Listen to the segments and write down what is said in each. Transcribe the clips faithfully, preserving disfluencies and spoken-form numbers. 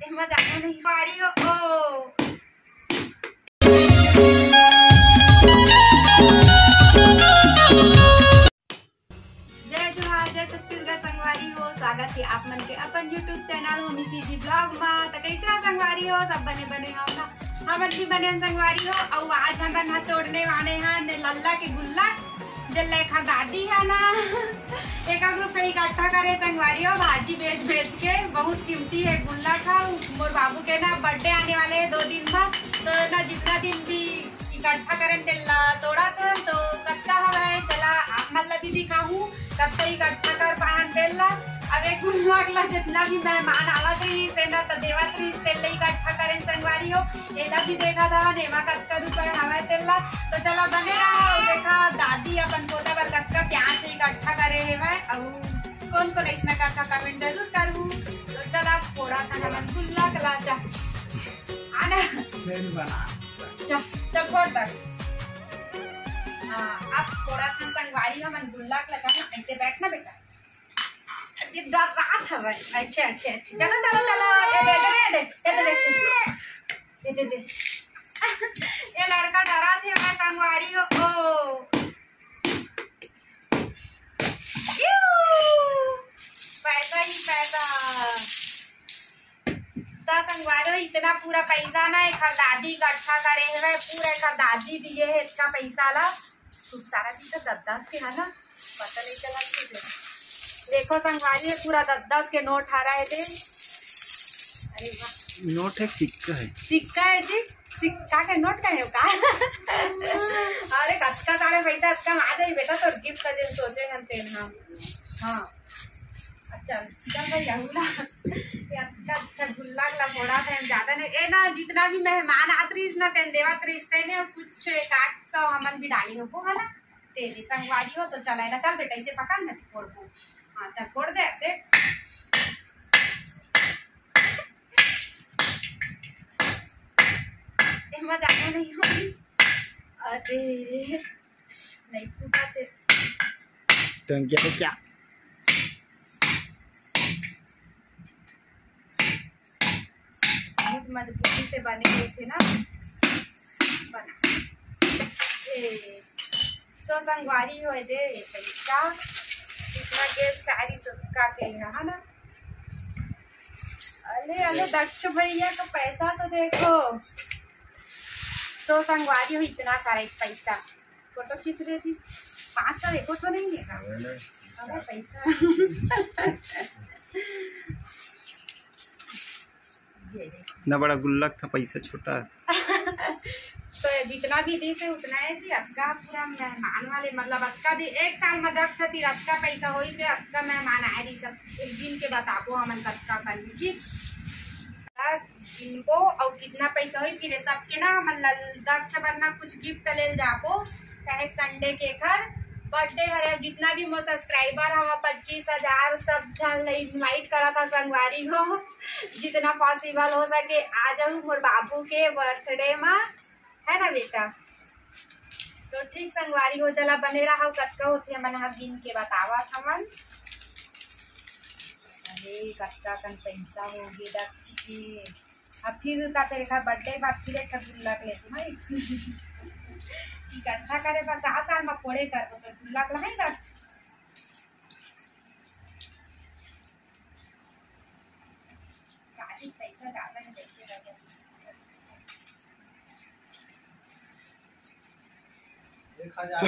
एमा जानो नहीं पारी हो ओ। जय जोहार, जय छत्तीसगढ़ संगवारी हो। स्वागत हे आप मन के अपन YouTube चैनल होमी सीधी ब्लॉग मा। त कैसे हो संगवारी हो? सब बने बने हो ना? हमन भी बने हन संगवारी हो। अउ आज हमन ह तोड़ने वाले हन लल्ला के गुल्लक, जे लेखा दादी है ना, एक एक रुपये इकट्ठा करे संगवारी हो, भाजी बेच बेच के। बहुत कीमती है गुल्लक ह। मोर बाबू के ना बर्थडे आने वाले है दो दिन बाद, तो ना जितना दिन भी इकट्ठा करन तेला तोड़त हन। तो कतका हवय, चला आप मन ला भी दिखाहूँ कतका इकट्ठा कर पाहन तेला। अब एक गुल्लक ला जितना भी मेहमान आवत रहिस तेला त देवत रहिस, तेला इकट्ठा करेन संगवारी हो। एला भी देखा था, एमा कतका रुपए हवय तेला। तो चला बने रहा, देखा दादी अपन पोता बर कतका प्यार से इकट्ठा करे हेवय। अउ कौन कौन ऐसना करता कमेंट जरूर करू। तो चला फोड़ा था हमन गुल्लक ला चा। आना। फिर बना। चा, चल फोड़ तक। हाँ, अब थोड़ा सा संगवारी हमन गुल्लक ला चा ना, ऐसे बैठ ना बेटा। ये डर रहा था भाई। अच्छा, अच्छा, अच्छा। चलो, चलो, चलो। ये दे, दे, दे, दे, दे, दे। ये दे, दे। ये लड़का डरा थे, मैं संगवारी हो। ओ। यू। पैसा ही पैसा। त संगवारी हो, इतना पूरा पैसा ना एखर दादी इकट्ठा करे हवय, पूरा एखर दादी दिए हे इतना पैसा ला। खूब सारा चीज तो दस दस के है ना, पता नहीं चला कुछ। देखो संगवारी, ये पूरा दस दस के नोट हरा है दे। अरे वाह। नोट है, सिक्का है। सिक्का है जी। सिक्का के नोट का है का? अरे कतका सारे पैसा अतका में आ जाई बेटा, तो गिफ्ट का दिन सोचे हन तेन हम। हाँ। अच्छा, चल भाई, यहू ला। ये अच्छा, अच्छा गुल्ला ला फोड़ा था, हम ज्यादा नहीं। ए ना, जितना भी मेहमान आत रहिस ना, तेन देवत रहिस, तेने कुछ एक आध सौ हमन भी डाली होबो, है ना? तेरे संगवारी हो, तो चला ना, चल बेटा, इसे पकड़ ना, फोड़बो। हाँ, चल, फोड़ दे ऐसे। एमा जानो नहीं हो। अरे, नहीं फूटा से। टंकिया पे क्या? बहुत मजबूती से बने हुए थे ना, बना। ए, तो संगवारी हो जे, ये पैसा, इतना गेस्ट आ रही सबका के यहाँ, है ना? अले, अले, दक्ष भैया का पैसा तो देखो। तो संगवारी हो, इतना सारा एक पैसा। फोटो खींच रहे जी। पाँच सौ एको तो नहीं है का? अरे पैसा। ये देखो। इतना बड़ा गुल्लक था, पैसा छोटा है। तो जितना भी दी थे उतना है जी। अतका पूरा मेहमान वाले, मतलब अतका दी, एक साल में दक्ष ती अतका पैसा होई से, अतका मेहमान आए रही, सब एक दिन के बताबो हमन कतका कन की। गिनबो अउ कितना पैसा होई, फिर ये सबके ना हमन ल-, दक्ष बर ना कुछ गिफ्ट ले जाबो, काहे संडे के एखर बर्थडे हरे। जितना भी मोर सब्सक्राइबर हवा पच्चीस हजार, सब झन ल इनवाइट करा था संगवारी हो, जितना पॉसिबल हो सके आ जाऊ मोर बाबू के बर्थडे मा, है ना बेटा? तो ठीक संगवारी हो, चला बने रहा, कतका होती हमन ह गिन के बतावा हमन। अरे कतका कन पैसा हो गे दक्ष के। अब फिर उता तेरे घर बर्थडे के बाद फिर एक ठा गुल्लक लेती मैं। इकट्ठा करे बस आ साल में फोड़े करबो तो गुल्लक लहाई दक्ष। काजी पैसा ज्यादा है, देखते रह जाते। एक हजार।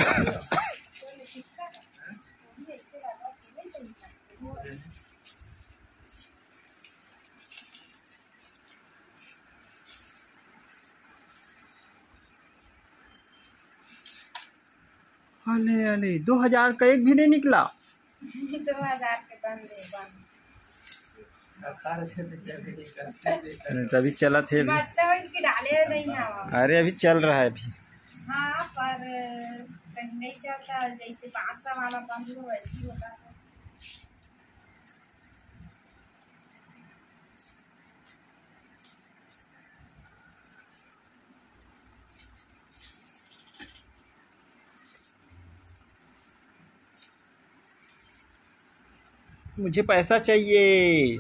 अले, अले, दो हजार का एक भी नहीं निकला। दो हजार के बंद है, बंद। अरे, तो अभी चला थे अभी। बच्चा हो इसके डाले नहीं हवा। अरे, अभी चल रहा है अभी। हाँ, पर कहीं नहीं चलता, जैसे पाँच सौ वाला बंद हो, वैसे ही होता है। मुझे पैसा चाहिए।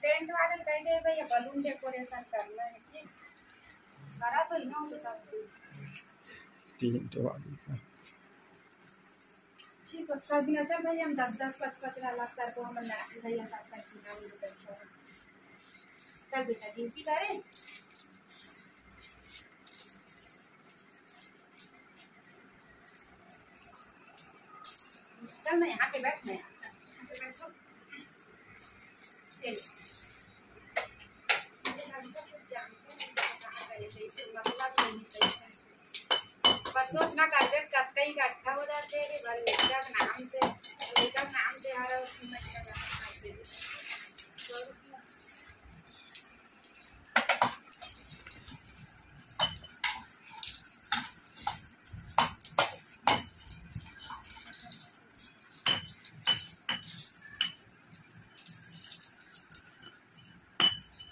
टेंट वाले कह दे भैया, बलून डेकोरेशन करना है, ठीक? करा तो इन्हों के साथ। टेंट वाले का। ठीक है, कर दिया। चल भैया, हम दस दस, पाँच पाँच वाला कर दो, हम ना भैया साथ साथ सिखा दो, चल। चल बेटा, गिनती करें। चल ना, यहाँ पे बैठ, मैं यहाँ पे बैठो। चल। बस सोच ना कर दे, कत्ते इकट्ठा हो जाते हैं, बस लेकर नाम से, लेकर नाम से हर उसमें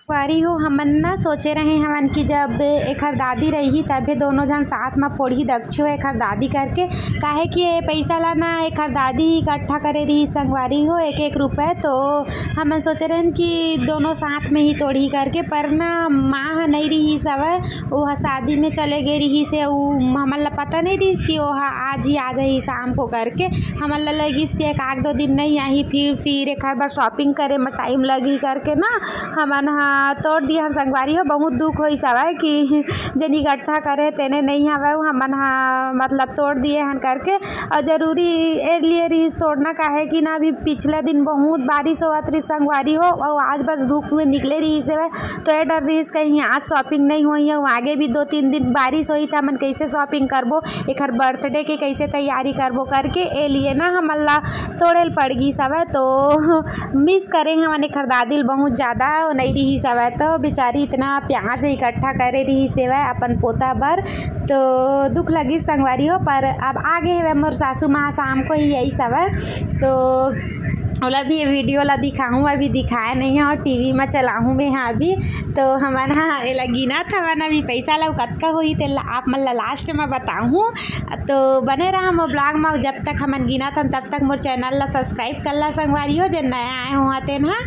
संगवारी हो, हमन ना सोचे रहे हवन कि जब एखर दादी रही तभे दोनों झन साथ म फोड़ही दक्षो एखर दादी करके, काहे कि ये पैसा ला ना एखर दादी इकट्ठा करे रही संगवारी हो, एक एक रुपए। तो हमन सोचे रहन कि दोनों साथ में ही तोड़ही करके, पर ना माँ ह नहीं रही सवय, वो ह शादी में चले गए रही से, उ हमन ला पता नहीं रही कि वो ह आज ही आ जाही शाम को करके। हमन ला लगिस कि एक आध दो दिन नहीं आही, फिर फिर एक बार शॉपिंग करे में टाइम लगही करके ना हमन ह तोड़ दिए हन संगवारी हो। बहुत दुख होइस हवय कि जेन इकट्ठा करे तेने नहीं हवय, हमन ह मतलब तोड़ दिए हन करके। और जरूरी ए लिए रहिस तोड़ना, काहे कि ना अभी पिछला दिन बहुत बारिश होवत रहिस संगवारी हो, और आज बस धूप में निकले रहिस हवय, तो ए डर रहिस कहीं आज शॉपिंग नहीं होही, और आगे भी दो तीन दिन बारिश होही, त हमन कैसे शॉपिंग करबो, एखर बर्थडे के कैसे तैयारी करबो करके, ए लिए ना हमन ला तोड़े ल पड़ गिस हवय। तो मिस करे हवन एखर दादी ल बहुत ज़्यादा, वो नहीं रहिस हवय, तो बेचारी इतना प्यार से इकट्ठा करे रहिस हवय अपन पोता बर। तो दुख लगिस संगवारी हो, पर अब आ गे हवय मोर सासू माँ, शाम को ही आइस हवय। तो ओला भी ये वीडियो ला दिखाहूँ, अभी दिखाए नहीं है और टीवी में चलाहूँ मैं हाँ अभी। तो हमन हा एला गिनत हवन अभी पैसा ला, कतका होही तेला आप मन ला लास्ट में बताहूँ। तो बने रहा मोर ब्लॉग में, जब तक हमन गिनत हन तब तक मोर चैनल ला सब्सक्राइब कर ला संगवारी हो, जेन नया आए हो तेन हा।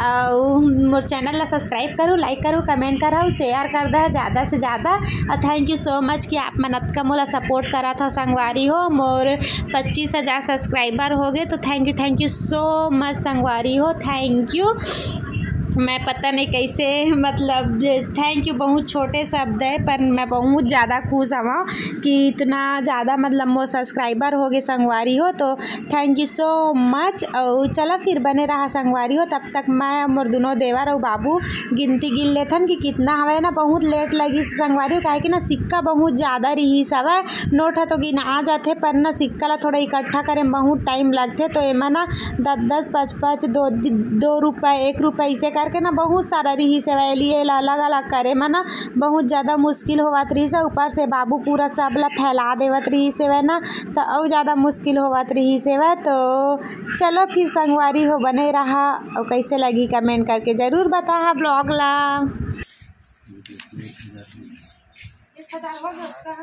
अउ मोर चैनल ला सब्सक्राइब करू, लाइक करू, कमेंट करू, शेयर कर दा ज़्यादा से ज़्यादा। और thank you so much कि आप मन अतका मोला सपोर्ट करत हो संगवारी हो। मोर पच्चीस हज़ार सब्सक्राइबर हो गए, तो thank you, thank you so much संगवारी हो, thank you। मैं पता नहीं कैसे, मतलब thank you बहुत छोटे शब्द है, पर मैं बहुत ज़्यादा खुश हवं कि इतना ज़्यादा मतलब मोर सब्सक्राइबर हो गए संगवारी हो। तो thank you so much। और चला फिर बने रहा संगवारी हो, तब तक मैं मोर दोनों देवर और बाबू गिनती गिन लेथन कि कितना हवय ना। बहुत लेट लगिस संगवारी हो, काहे कि ना सिक्का बहुत ज़्यादा रहिस हवय। नोट ह तो गिना जाथे, पर ना सिक्का ला थोड़ा इकट्ठा करे में बहुत टाइम लगथे। तो एमा ना दस दस, पाँच पाँच, दो, दो रुपये, एक रुपये, इसे करके ना बहुत सारा रहिस हवय। ए लिए एला अलग अलग करे में ना बहुत ज़्यादा मुश्किल होवत रहिस हे। ऊपर से बाबू पूरा सब ला फैला देवत रहिस हवय ना, तो अउ ज़्यादा मुश्किल होवत रहिस हवय। तो चलो फिर संगवारी हो, बने रहा, और कैसे लगी कमेंट करके जरूर बताहा ब्लॉग ला। एक हजार हो गया उसका।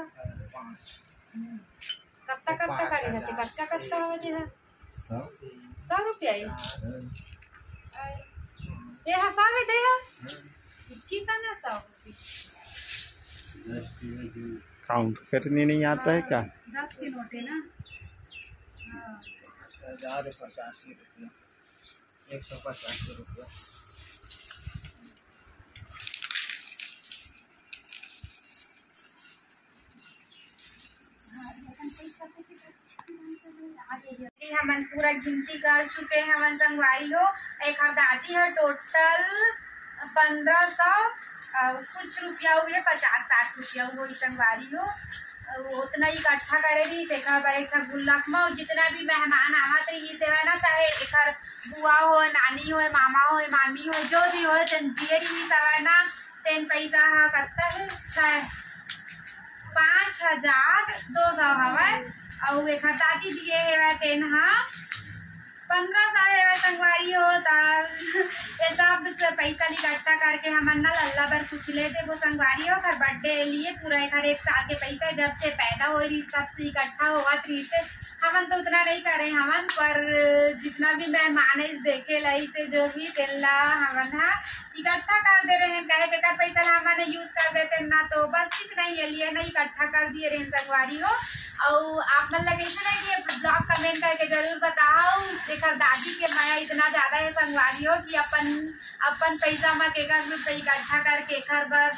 कत्ता कत्ता करे रहते, कत्ता कत्ता हो जे है? सौ रुपया ही। ये हा सौ में दे हा। इक्की का ना सौ। काउंट करने नहीं आता है क्या? दस के नोट है ना। हाँ। हजार पचासी रुपया। एक सौ पचासी रुपया। हमन पूरा गिनती कर चुके हवन संगवारी हो। एखर दादी ह टोटल पन्द्रह सौ अउ कुछ रुपया हो गए, पचास साठ रुपया हो गई संगवारी हो। अउ ओतना इकट्ठा करे रही, तेकर बर एक ठन गुल्लक म जितना भी मेहमान आवत रही, सेवा ना, चाहे एखर बुआ होय, नानी होय, मामा होय, मामी होय, जो भी होय, तेन दिए रही सवय ना, तेन पैसा ह कत्ता हे? छः, पाँच हजार दो सौ हवय। अउ एखर दादी दिए हेवय, तेन ह पन्द्रह सौ हेवय संगवारी हो। त ये सब से पैसा इकट्ठा करके हमन ना लल्ला बर कुछ ले देबो संगवारी हो। एखर बर्थडे लिए पूरा एखर एक साल के पैसा, जब से पैदा होय रहिस तब से इकट्ठा होवत रहिस हे। हमन तो उतना नहीं करे हमन, पर जितना भी मेहमान है, इस देखे ला, इसे जो भी तेन ला हमन हा इकट्ठा कर दे रहे हैं, काहे के एकर पैसा ला हमन use कर देते ना, तो बस कुछ नहीं, ये लिए ना इकट्ठा कर दिए रहे संगवारी हो। और आप मन लगे इसे नहीं कि ब्लॉग कमेंट करके जरूर बताओ, एकर दादी के मया इतना ज्यादा है संगवारी हो कि अपन, अपन पैसा म केकर रुपये इकट्ठा करके एकर बर,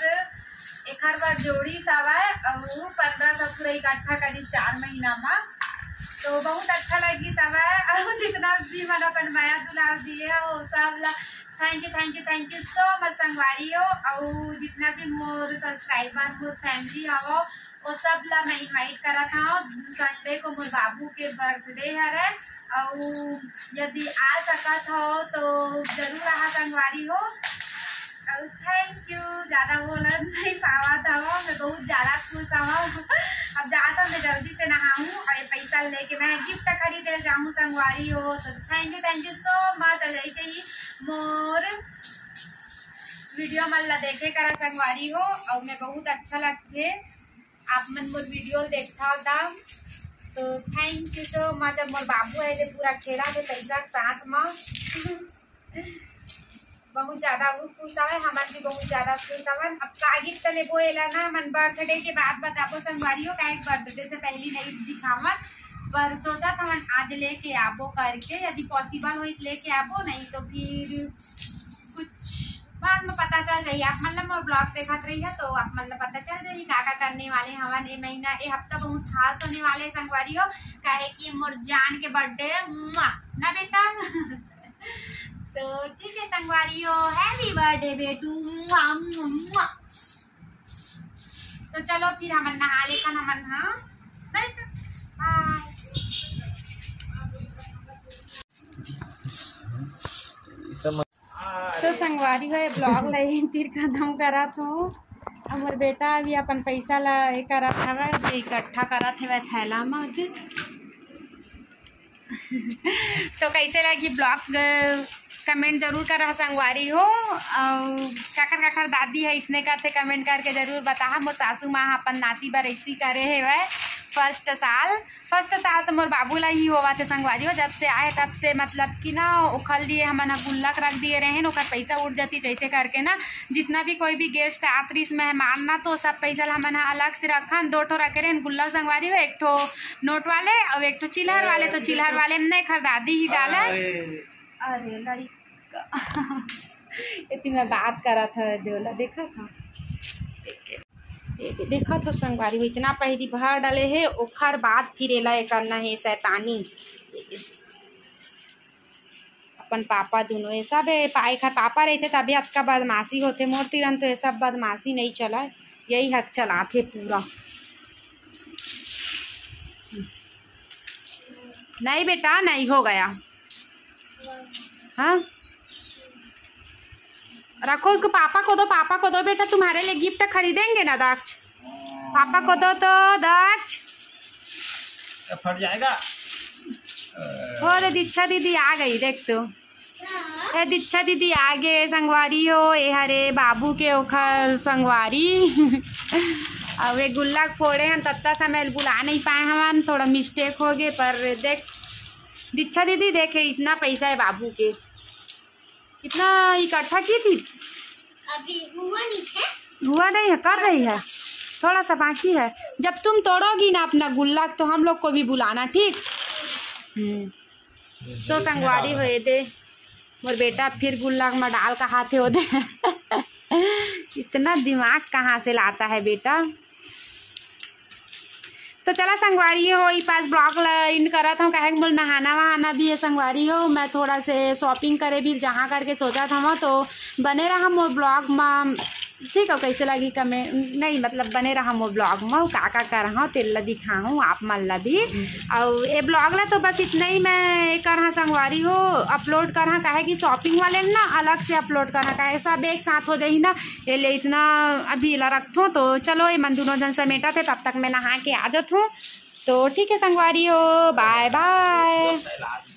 एकर बर जोड़ी सवाय और पंद्रह सौ पूरा इकट्ठा करी चार महीना म। तो बहुत अच्छा लगी सवाय, और जितना भी मन अपन मया दुलार दिए हो सब ला thank you, thank you, thank you so much संगवारी हो। और जितना भी मोर subscriber, मोर family हो, वो सब ला मैं invite करत हूँ। Sunday को मोर बाबू के birthday हरे, और यदि आ सकत हो तो जरूर आहा संगवारी हो। और thank you, ज्यादा बोल नहीं पावत हूँ, मैं बहुत ज्यादा खुश हूँ। अब जात हूँ मैं जल्दी से नहाऊँ और ये पैसा लेके मैं gift खरीदे जाऊँ संगवारी हो। तो thank you, thank you so much। और ऐसे ही मोर video मन ला देखे करा संगवारी हो, और मैं बहुत अच्छा लगथे आप मन मोर video देखथव त, तो thank you so much। अब मोर बाबू है जे पूरा खेला के पैसा के साथ म बहुत ज्यादा वो खुश हवे, हमन भी बहुत ज्यादा खुश हवन। अब का gift लेबो एला ना, हमन birthday के बाद बताबो संगवारी हो, काहे birthday से पहले नहीं दिखावन, पर सोचत हमन आज लेके आबो करके, यदि possible होई त लेके आबो, नहीं तो फिर कुछ बाद में पता चल जाई। आप मन ला मोर blog देखत रही है तो आप मन ला पता चल जाई का का करने वाले हवन ए महीना, ए हफ्ता बहुत खास होने वाले है संगवारी हो, काहे कि मोर जान के birthday है, मुआ, ना बेटा? तो ठीक है संगवारी हो, happy birthday बेटू, मुआ, मुआ, मुआ। तो चलो फिर हमन नहा लेथन, हमन, हाँ, ना बेटा? Bye। तो संगवारी हो, ये blog ला यहीं तीर खत्म करत हो। हमर बेटा अभी अपन पैसा ला ये करत हवे, इकट्ठा करत हवे थैला में। तो कैसे लगी blog, comment जरूर करा संगवारी हो। और काकर काकर दादी है इसने करथे, comment करके जरूर बताहा। मोर सासू माँ अपन नाती बर ऐसी करे हेवय first साल। First साल तो मोर बाबू ला ही होवत हे संगवारी हो, जब से आए तब से मतलब कि ना ओखर लिए हमन ह गुल्लक रख दिए रहेन, ओकर पैसा उठ जाती जैसे करके ना। जितना भी कोई भी guest आत रहिस मेहमान ना, तो सब पैसा ला हमन ह अलग से रखन। दो ठो रखे रहेन गुल्लक संगवारी हो, एक ठो नोट वाले और एक ठो चिल्लर वाले। तो चिल्लर वाले में नहीं खरीदादी ही डाला। अरे। अरे लड़का। इतनी मैं बात करत हवे देवला, देखा था। ये दे-, देखत हो संगवारी हो, इतना पहिली भर डाले हे, ओखर बाद फिर एला ये करना हे शैतानी। अपन पापा दुनो, ये सब, ये पा-, एखर पापा रहिथे तभी अतका बदमाशी होथे। मोर तीरन तो ये सब बदमाशी नहीं चलय, यही हक चलाथे पूरा। नहीं बेटा, नहीं हो गया। हाँ, रखो उसको, पापा को दो, पापा को दो बेटा, तुम्हारे लिए gift खरीदेंगे ना दक्ष। पापा को दो तो दक्ष। फट जाएगा। हो रे, दीक्षा दीदी आ गई, देख तो। ए दीक्षा दीदी आ गे संगवारी हो, ए हरे बाबू के ओखर संगवारी। अब ये गुल्लक फोड़े हन, तत्ता समय बुला नहीं पाए हवन, थोड़ा mistake हो गए। पर देख दीक्षा दीदी, देखे इतना पैसा है बाबू के, कितना इकट्ठा की थी? अभी हुआ नहीं है। हुआ नहीं है, कर रही है, थोड़ा सा बाकी है। जब तुम तोड़ोगी ना अपना गुल्लक तो हम लोग को भी बुलाना, ठीक? हम्म। तो संगवारी हो, ये दे, मोर बेटा फिर गुल्लक में डाल का हाथे हो दे। इतना दिमाग कहाँ से लाता है बेटा? तो चला संगवारी हो, ई पास blog ला end करत हूँ, काहे कि मोला नहाना वहाना भी है संगवारी हो। मैं थोड़ा से shopping करे भी जहाँ करके सोचत हूँ, तो बने रहा मोर blog में। ठीक है, कैसे लगी comment, नहीं मतलब बने रहा मोर blog में, का का कर हाँ तेल ला दिखाऊँ आप मन ला भी। और ये blog ला तो बस इतना ही मैं कर हाँ संगवारी हो, upload कर हाँ, काहे कि shopping वाले ना अलग से upload कर हाँ, काहे सब एक साथ हो जाही ना, ये ले इतना अभी ला रखथों। तो चलो ये मन दोनों जन समेटत हे, तब तक मैं नहा के आ जात हूँ। तो ठीक है संगवारी हो, bye bye।